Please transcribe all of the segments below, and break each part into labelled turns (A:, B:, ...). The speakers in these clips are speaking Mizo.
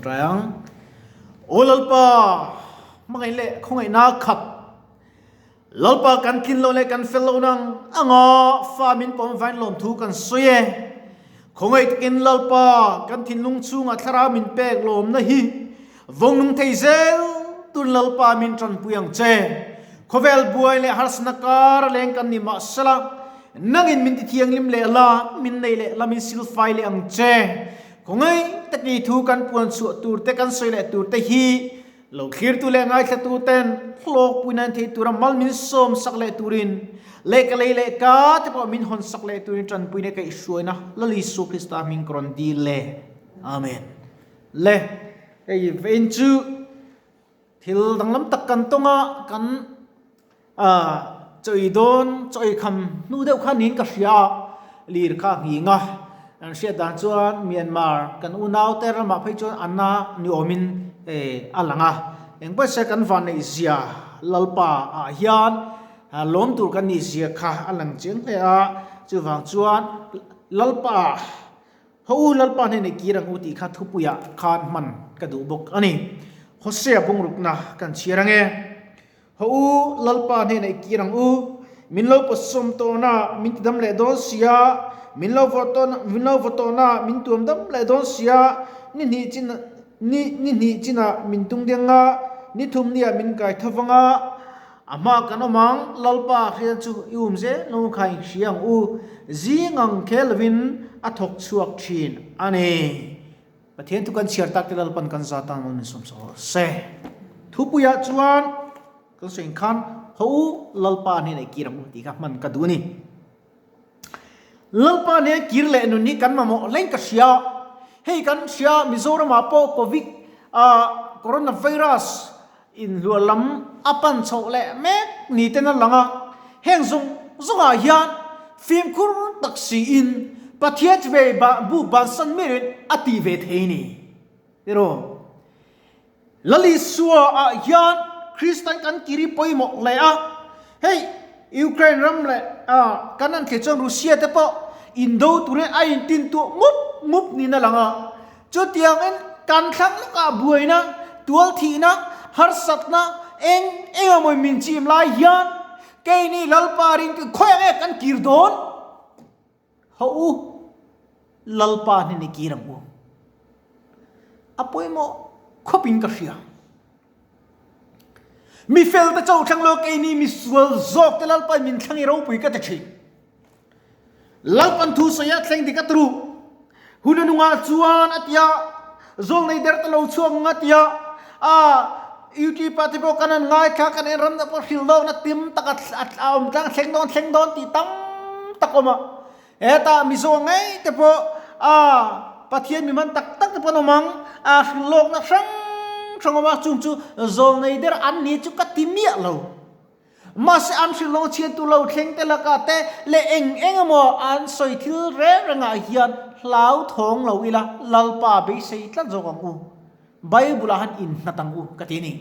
A: Tawngtai ang. Aw Lalpa, hmangaih leh khawngaihna khat Lalpa kan tlin lo leh kan fel lo nang anga fa min pawm vain lawmthu kan sawi e. Khawngaih takin Lalpa kan thinlung chhungah thlarau min pek lawmna hi vawng nung thei zel tun Lalpa min tanpui ang che. Khawvel buai leh harsatna kar a leng kan ni mahsela nangin min tithianghlim leh la, min nei leh la min silfai leh ang che. Khawngaih takin i thu kan puan chhuah tur te kan sawi leh tur te hi Lo thlirtu leh ngaithlatu ten hlawkpui nan thei tura mal min sawm sak leh turin leh ka lei leh ka te pawh min hawn sak leh turin tanpuina ka ihruaina Lal Isua Krista hming ka rawn dil le. Amen. Le, hei vein chu thil danglam tak kan tawng a, kan chawi dawn, chawi kham hnu deuh kha niin ka hria a, lir kha a nghing a, kan hriat dan chuan Myanmar kan unau te ramah phei chuan an na ni awmin a lang a, engpawh se kan vanneih zia Lalpa ah hian lawm tur kan nih zia kha a lang chiang hle a, chuvang chuan Lalpa Ho u Lalpa hnenah kir ang u tih kha thupuiah khan hman ka duh bawk a ni. Hosea bungrukna kan chhiar ang e. Ho u Lalpa hnenah i kir ang u. Min lo pawtsawm tawhna min tidam leh dawn sia, min lo vawrh tawhna min lo vaw tawhna min tuam dam leh dawn sia, ni hnih chin ni ni hnih chinah min tung deng a, ni thum niah min kai tho vang a. A hma kan awm ang, Lalpa hriat chu i um zel lo kha in hria ang u, zing ang khe lovin a thawk chhuak thin a ni. Pathian thu kan chhiar tak te Lalpan kan za tan min sawm saw se. Thupuiah chuan kan sawi in khan ho u Lalpa hnenah i kir ang u tih kha hman ka duh a ni. Lalpa hnena kir leh nun hi kan mamawh hleng ka hria. Hei kan hria Mizoramah pawh Covid Coronavirus Inhluah lam a pan chhoh leh mek ni ten a lang a, heng zawng zawngah hian fimkhur tak siin Pathian chu ve buk bansan mirin a ti ve thei ni. Tiraw? Lal Isua ah hian Kristian kan kiri pawimawh hle a, hei Ukraine ram leh kan han thlir chuan Russia te pawh indo turin a intintuah mup mup niin a lang a, Chutiangin kan thlang lawkah buaina, tualthihna, harsatna eng eng emaw min chim lai hian keini Lalpa ringtu khawi ang e kan kir dawn? Ho u, Lalpa hnen i kir ang u. A pawimawh khawpin ka hria. Mi fel te cho thlang lo keini mi sual zawk te Lalpa min thlang i ropui ka ti thin. Lalpan thu sawi a thleng dik a tru. Hun a nungah chuan a tia, zawl nei der ta lo chhuak ang a tia, a YouTube ah te pawh kan han ngaithla kan en ram pawh hrilh dawk na tim tak a awm tlang thleng dawn thleng dawn tih tam tak awm a. Hetah Mizo ngei te pawh a Pathian mi man tak tak te pawh an awm ang, a hrilh lawkna hrang hrang awm a, chung chu zawl nei der an ni chu ka ti miah lo. Mahse an hrilh lawng chhiat tu lo thleng te lakah te leh eng eng emaw an sawi thil reng rengah hian hlau thawng lo ila Lalpa beisei tlat zawk ang u. Bible ah han inhnat ang u ka ti a ni.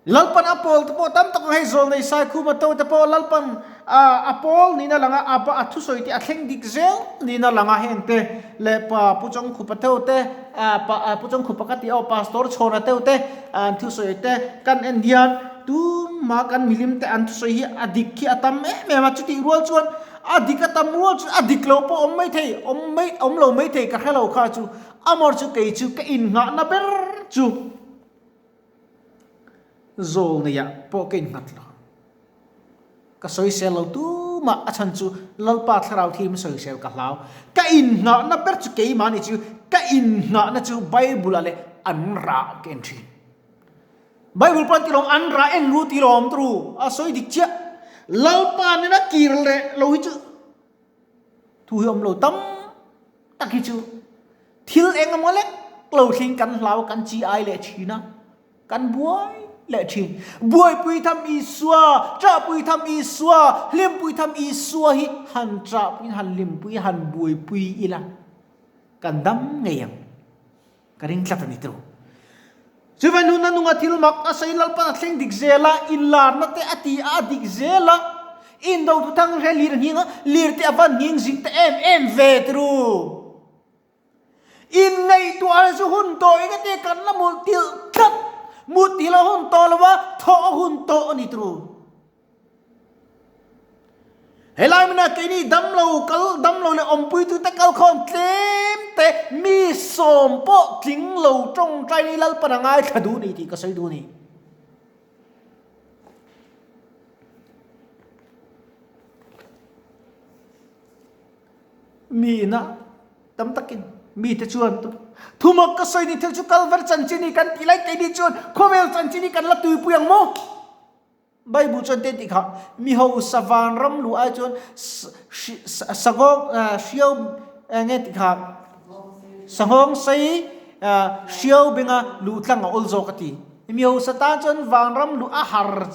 A: Lalpan a pawl te pawh tam tak ang hei zawlnei Saikhuma to te pawh Lalpan a pawl niin a lang a, a a thusawi te a thleng dik zel niin a lang a heng te leh pa Pu Chawngkhupa teu te pa Pu Chawngkhupa ka tih aw Pastor Chhawna teu te an thusawi te kan en hian Tumah kan milim te an thusawi hi a dik khi a tam em em a, chutih rual chuan a dik a tam rual chu a dik lo pawh awm mai thei, awm mai awm lo mai thei ka hre lo kha chu amawr chu kei chu ka innghahna ber chu zawl neiah pawh ka innghat lo. Ka sawisel lo tumah a chhan chu Lalpa thlarau thim sawisel ka hlau. Ka innghahna ber chu keimah ni chu ka innghahna chu Bible ah leh an rah ka en thin. Bible pawh an ti lawm, an rah en ru ti lawm turu a sawi dik chiah. Lalpa nena kir leh lo hi chu thu hi awm lo tam tak hi chu thil eng emaw lek lo thleng kan hlau kan chi ai leh thin a, kan buai leh thin. Buaipui tham Isua, ṭahpui tham Isua, hlimpui tham Isua hi han ṭahpui han hlimpui han buaipui ila kan dam ngei ang. Ka ring tlat a ni tawh. Chuvan hun a nunga thil mak a sawi Lalpan a thleng dik zel a, inlarna te a ti a, a dik zel a, indo thu thang hre lir nghing a, lir te a van nghing zing ta em em ve turu. Inngaihtuah chu hun tawh eng ate kan la mut tilh tlat. Mut tilh a hun tawh lo a, thawh a hun tawh a ni turu. Helai hmunah keini damlo kal damlo leh awmpuitute kalkhawm tlem te mi sawm pawh tling lo tawngtai ni Lalpan a ngaithla duh ni tih ka sawi duh a ni. Mi ina tam takin mite chuan thumak ka sawi ni thil chu Kalvar chanchin hi kan tih lai keini chuan khawvel chanchin hi kan la tuipui ang maw? Bible chuan te tih kha mi hausa vanram luh ai chuan sanghawng hriau eng nge tih kha sanghawng sei hriau benga luh tlang a awl zawk a ti. Mi hausa tan chuan vanram luh a har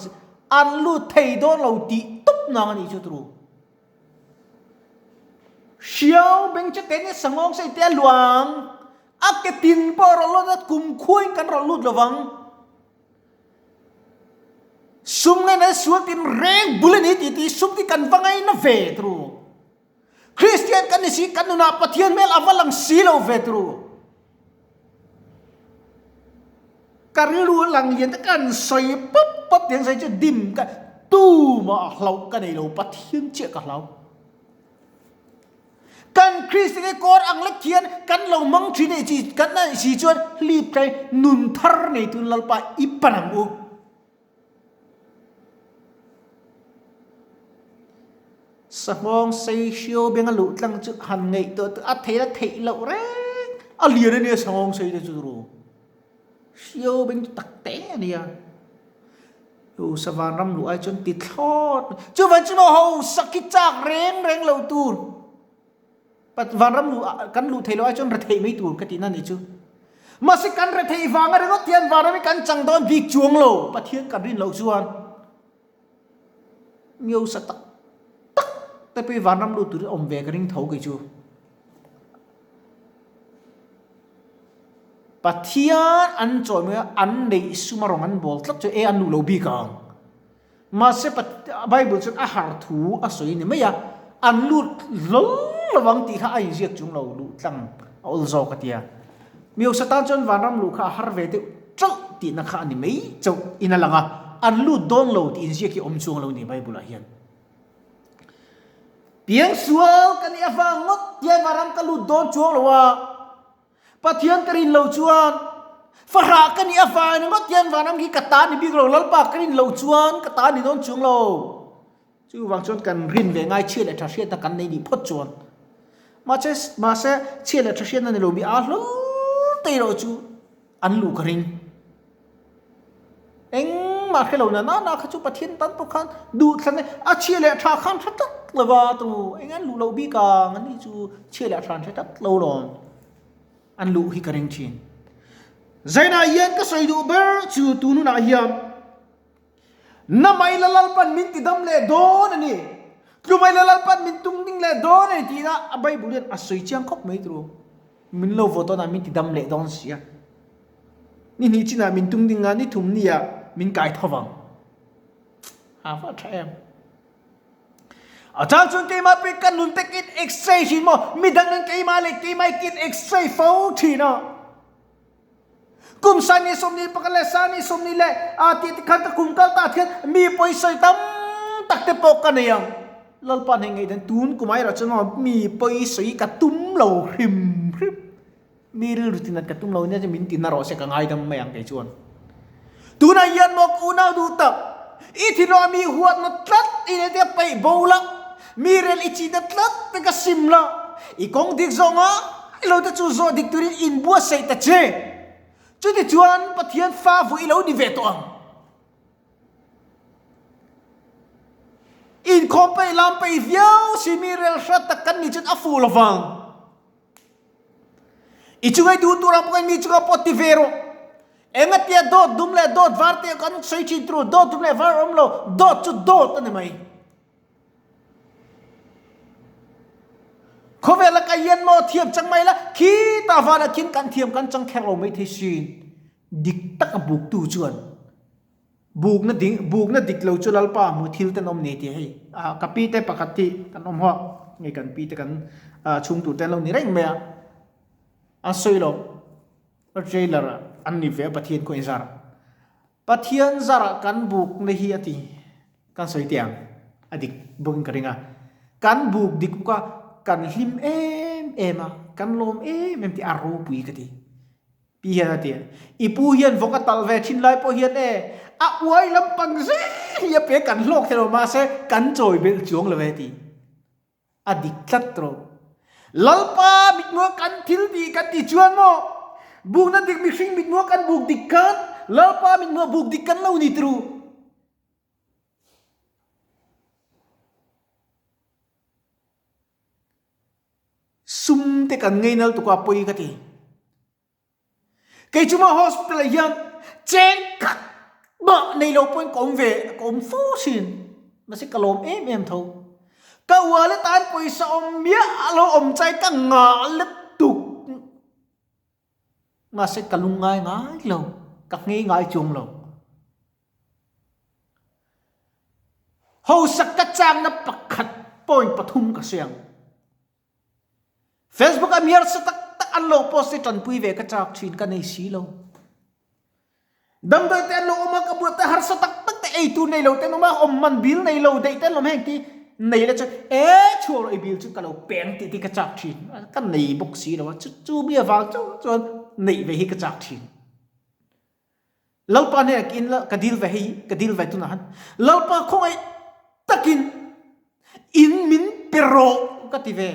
A: an lut thei dawn lo tih tawp nang a nih chu turu. Hriau beng chu keini sanghawng sei te a luang a ke tin pawh a rawn lut a kumkhuain kan rawn lut lovang. Sum nge nei sual tin reng bul a ni tih tih sum hi kan va ngaina ve turu. Kristian kan ni si kan nunah Pathian hmel a va lang si lo ve turu. Ka rilru lang lian te kan sawi pawp pawp tiang sawi chu dim ka tumah hlauh ka nei lo Pathian chiah ka hlau. Kan Kristian hi kawr ang lek hian kan lo hmang thin a chi kan a si chuan hlip tlai nun thar nei tun Lalpa i pan ang u. Sanghawng sei hriau benga luh tlang chu han ngaih tawh a theih a theih loh reng a lian a nia sanghawng sei te chu ru. Hriau beng chu tak te a nia. Hu savan ram luh ai chuan ti thlawt. Chuvan chu maw ho sak hi chak reng reng lo tur. Pat vanram luh kan luh theih loh ai chuan retheih mai tur ka tihna ni chu. Mahse kan retheih vanga ringawt hian vanram hi kan chang dawn bik chuang lo. Pathian kan rin loh chuan Miosa tak tak te pawh hi vanram luh turin awm ve ka ring tho kei chu. Pathian an chawi mai a, an neih sum a rawng an bawl tlat chu e an luh lo bik ang. Mahse Bible chuan a har thu a sawi ni mai a, an lut hlawl lo ang tih kha a inziak chung lo luh tlang a awl zawk a tia. Miosa tan chuan vanram luh kha a har ve deuh chauh tihna kha a ni mai chauh in a lang a, an lut dawn lo tih inziak hi awm chuang lo ni Bible ah hian. Piangsual ka nih avang ngawt hian vanram ka lut dawn chuang lo a. Pathian ka rin lo chuan fahrah ka nih avang ringawt hian vanram hi ka ta ni bik lo, Lalpa ka rin lo chuan ka ta ni dawn chuang lo. Chuvang chuan kan rin ve ngai chhia leh tha hriatna kan nei nih phawt chuan. Mahse, mahse chhia leh tha hriatna ni lo mi a hlawl te erawh chu an luh ka ring. Engmah hre lo na na kha chu Pathian tan pawh khan duhthlan e, a chhia leh tha khan hre tlat lo va tu eng an luh loh bik ang an ni chu chhia leh tha an hre tlat lo lawm an luh hi ka ring thin. Zainah hian ka sawi duh ber chu tun hunah hian na mai la Lalpan min ti dam leh dawn a ni, tlu mai la Lalpan min tung ding leh dawn a ni tihna a Bible hian a sawi chiang khawp mai turu. Min lo vaw tawn a min ti dam leh dawn sia. Ni hnih chinah min tung ding a, ni thum nia min kai tho vang. A va tha em. A chang chuan keimah pek kan nun tek in x-ray thin maw, midang in keimah leh keimah in x-ray fo thin a. Kum sani 21 leh sani 20 leh a ti ti khan ka kum kal ta thian mi pawisawi tam tak te pawh ka nei ang. Lalpa hne ngei dan tun kum aira chuan maw mi pawisawi ka tum lo hrim hrim. Mi rilru tinat ka tum lo nia chu min tina rawh se ka ngaidam mai ang kei chuan. Tunah hian maw ka unau duh tak, i thinawh mi huatna tlat i nei te peih bo la, mi rel i chihna tlat te ka sim la, i kawng dik zawh ngai lo te chu zawh dik turin inbuatsaih ta che. Chutichuan Pathian fa vuah i lo ni ve tawh ang. Inkhawm peih lam peih viau si mi rel hrat tak kan nih chuan a fuh lovang. I chungai duh tur ang pawhin mi chunga pawh ti ve rawh. Engatia dawt dum leh dawt var te kan sawi thin tur dawt dum leh var awm lo, dawt chu dawt a ni mai. Khawvel a ka hian maw thiam chang mai la, khitah vanah khian kan thiam kan chang kher lo mai thei sin. Dik taka buktu chuan Bukna ding, bukna dik lo chu Lalpa hmu thil ten awm ni tih hei ah ka pi te pakhat hi kan awm hawk, hei kan pi te kan chhung tur te an lo ni reng mai a. An sawi lo. Trailer an ni ve a Pathian khaw in zar. Pathian zarah kan buk na hi a ti. Kan sawi teh ang. A dik bawkin ka ring a. Kan buk dik bawk a, kan hlim em em a, kan lawm em em tih a ropui ka ti. Pi hian a ti a, I pu hian vawk a talh ve thin lai pawh hian e, a uai lampang zel hi a pe kan hlawk thei lo mahse kan chawi belh chuang lo e ti. A dik tlat rawh. Lalpa mitmua kan thil tih kan ti chuan maw? Bukna dik mihring mitmua kan buk dik khan Lalpa mitmua buk dik kan lo ni turu. Sum te kan ngei nal tuk a pawi ka ti. Kei chu maw hospital ah hian cheng khat mah nei lo pawhin ka awm ve ka awm fo thin. Mahse ka lawm em em tho. Ka wallet ah hian pawisa awm miah lo awm chai ka ngah let tuk. Mahse ka lungngai ngai lo, ka nghei ngai chuang lo. Hausak ka chakna pakhat point pathum ka hre ang. Facebook a mi harsa tak tak an lo post hi tanpui ve ka chak thin ka nei si lo. Damdawi te an lo awm a ka buat te harsa tak tak te ei tur nei lo te an awm a awm man bil nei lo daih te an awm heng ti nei la chuan e chhuak rawh i bil chu ka lo peng tih te ka chak thin ka nei bawk si lo a chu chu mi avang chu chuan neih ve hi ka chak thin. Lalpa hnenah ka in la ka dil ve hei ka dil ve tunah han Lalpa khawngaih takin in min pe rawh ka ti ve.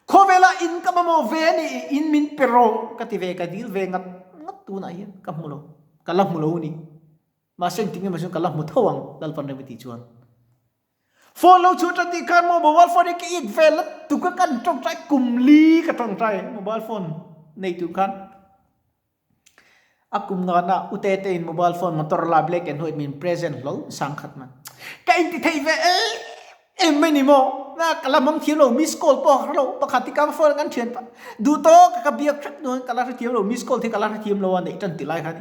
A: Khawvela in ka mamawh ve a ni i in min pe rawh ka ti ve ka dil ve ngat ngat tunah hian ka hmu lo ka la hmu lo a ni. Mahse engtin emaw chuan ka la hmu tho ang Lalpan rem a tih chuan. Phone lo chhuah tan tih khan maw mobile phone hi ka it ve la tuk a kan tawngtai kum li ka tawngtai mobile phone nei tur khan. A kum ngana u te te in mobile phone Motorola black and white min present hlol sang khat man. Ka in ti thei ve em em mai ni maw. Na ka la mang thiam lo miss call pawh ka hre lo pakhat hi ka phone kan thian pah. Duh tawk ka ka biak hrep hnuah ka la hre thiam lo miss call hi ka la hre thiam lo a neih tan ti lai khan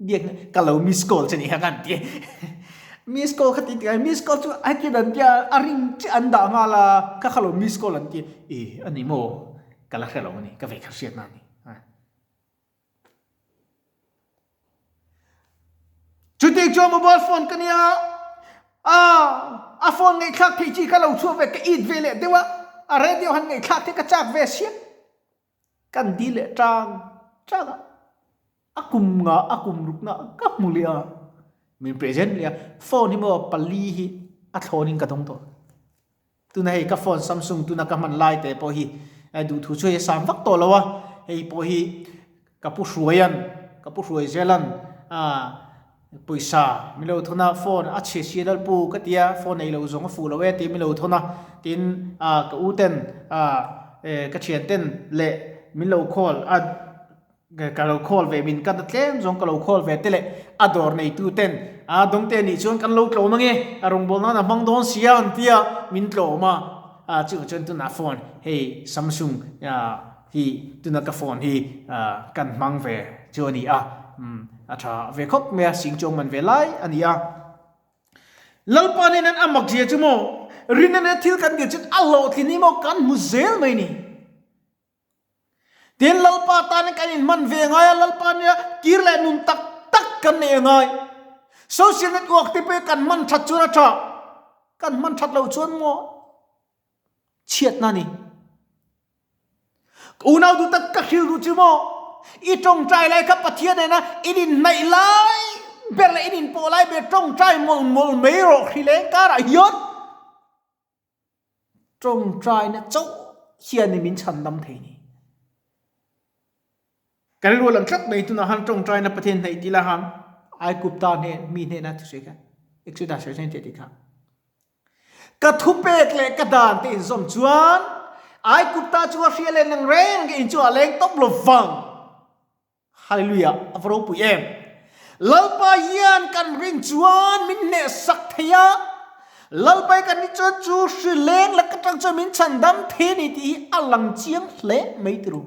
A: biak na ka lo miss call che ni kha kan ti. Miss call kha ti ti ai miss call chu a hetian an tia a ring chiah an dah nghal a kha kha lo miss call an ti e a ni maw ka la hre lo a ni ka vei kha hriat na a ni. Chuti chuan mobile phone ka nia a a phone ngaihthlak theih chi kha lo chhuak ve ka it ve leh deuh a a radio han ngaihthlak te ka chak ve sia kan dil leh tang tang a a kum nga a kum ruk na ka hmu leh a min present leh a phone hi maw pali hi a thlawn in ka dawng tawh. Tuna hei ka phone Samsung tuna ka hman lai te pawh hi duhthu chu hei a sam vak tawh lo a, hei pawh hi ka pu Hruaia'n, ka pu Hruai Zela'n pawisa min lo thawn a, phone a chhe si lal pu ka ti a, phone ei lo zawng a fuh lo e tiin min lo thawn a, tin ka u ten ka thian ten leh min lo call a. Ka lo call ve min ka na tlem zawng ka lo call ve te leh a dawr neitu ten a dawngte nih chuan kan lo tlawm ange a rawngbâwl nan a hmang dawn sia an tia min tlawm a a chuvang chuan tunah phone hei Samsung hi tuna ka phone hi kan hmang ve chu a ni a a tha ve khawp mai a sing chuang man ve lai a ni a. Lalpa nen an a mak zia chu maw rinna nen thil kan dil chuan a hlawhtlin hi maw kan hmu zel mai ni. Tin, Lalpa tan kan inhman ve ngai a, Lalpa nia kir leh nun tak tak kan nei a ngai. Social network te pawh hi kan hman that chuan a tha, kan hman that loh chuan maw chhiatna a ni. Ka unau duh tak ka hrilh duh chu maw, i tawngtai lai kha Pathian nena in inhnaih lai ber leh in inpawh lai ber tawngtai mawlh mawlh mai rawh hrileng karah hian. Tawngtaina chauh hian ni min chhan dam thei ni. Ka rilru lang tlat mai tunah han tawngtaina Pathian hnaih tih lah han Aigupta hnen mi hnena thusawi kha Exodus sawi teh tih kha. Ka thupek leh ka dan te inzawm chuan Aigupta chu a hria leh nang reng reng in chu a leng tawp lo vang. Hallelujah, a va ropui em! Lalpa hian kan rin chuan min hnehsak thei a, Lalpa hi kan rin chuan chu hri leng lak atang chuan min chhan dam thei a ni tih hi a lang chiang hle mai ti ru.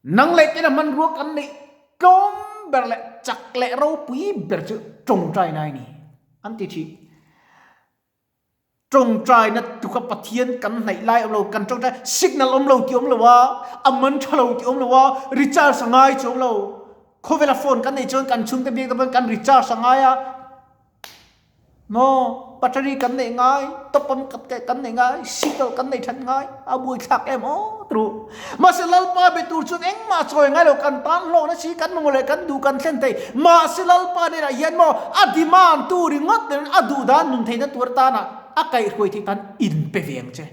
A: Nang leh kena hmanrua kan neih tlawm ber leh chak leh ropui ber chu tawngtaina a ni an ti thin. Tawngtaina tuka Pathian kan hnaih lai awm lo, kan tawngtai signal awm lo tih awm lo a, a man tha lo tih awm lo a, recharge a ngai chuang lo. Khawvela phone kan neih chuan kan chhungte biak te pawn kan recharge a ngai a, maw battery kan neih ngai, top up kan neih ngai, signal kan neih that ngai, a buaithlak em aw tru. Mahse Lalpa be tur chuan engmah chawi ngai lo, kan tan hlawhna si, kan mamawh leh kan duh kan thlen thei. Mahse Lalpa hnenah hian maw a demand tu ringawt nen a duh dan nun theihna tur atana a kaihhruai theih tan inpe ve ang che.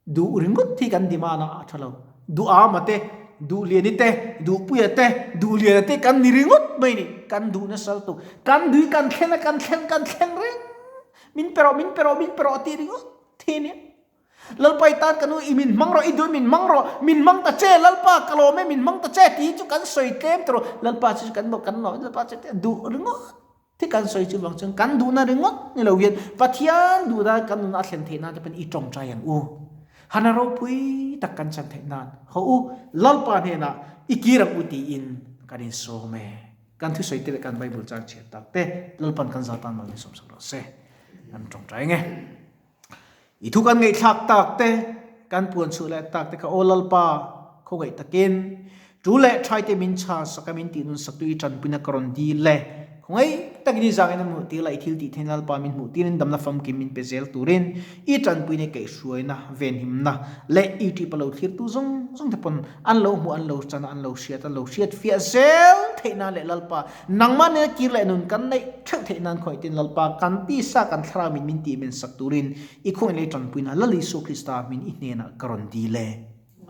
A: Duh ringawt hi kan demand a a tha lo. Duh ama te, duh liani te, duh puia te, duh liana te kan ni ringawt mai ni. Kan duh nasa lutuk. Kan duh kan thlen a kan thlen kan thleng reng. Min pe rawh, min pe rawh, min pe rawh tih ringawt hi a nia. Lalpa i tan ka nu i min hmang rawh, i duh min hmang rawh, min hmang ta che, Lalpa ka lawm e, min hmang ta che tih chu kan sawi tlem tawh rawh. Lalpa chu kan maw kan lawm, Lalpa chu duh ringawt hi kan sawi chu vang chuan kan duhna ringawt ni lo hian Pathian duhna kan nuna a thlen theih nan te pawhin i tawngtai ang u. Hana ropui tak kan chan theih nan haw u, Lalpa hnenah i kir ang u tiin kan insawm e. Kan thusawi te leh kan Bible chang chhiat tak te Lalpan kan za tan mal min sawmsak rawh se. Kan tawngtai ang e. I thu kan ngaihthlak tak te, kan puan chhuah leh tak te kha aw Lalpa, khawngaih takin tu leh thai te min chhan sak a min tih nun sak tu i tanpuina ka rawn dil e. Khawngaih takin i zangin a hmuh tir la, i thil tih thein Lalpa min hmuh tirin damna famkim min pe zel turin i tanpuina i kaihhruaina, venhimna leh i ṭipa lo thlirtu zawng zawng te pawn an lo hmuh an lo chan a, an lo hriat a, lo hriat fiah zel theih nan leh Lalpa Nangmah nena kir leh nun kan neih theuh theih nan khawngaih tin Lalpa kan tisa kan thlarau min min tih men sak turin i khawngaih lei tanpuina Lal Isua Krista min i hnenah ka rawn dil e.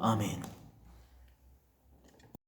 A: Amen.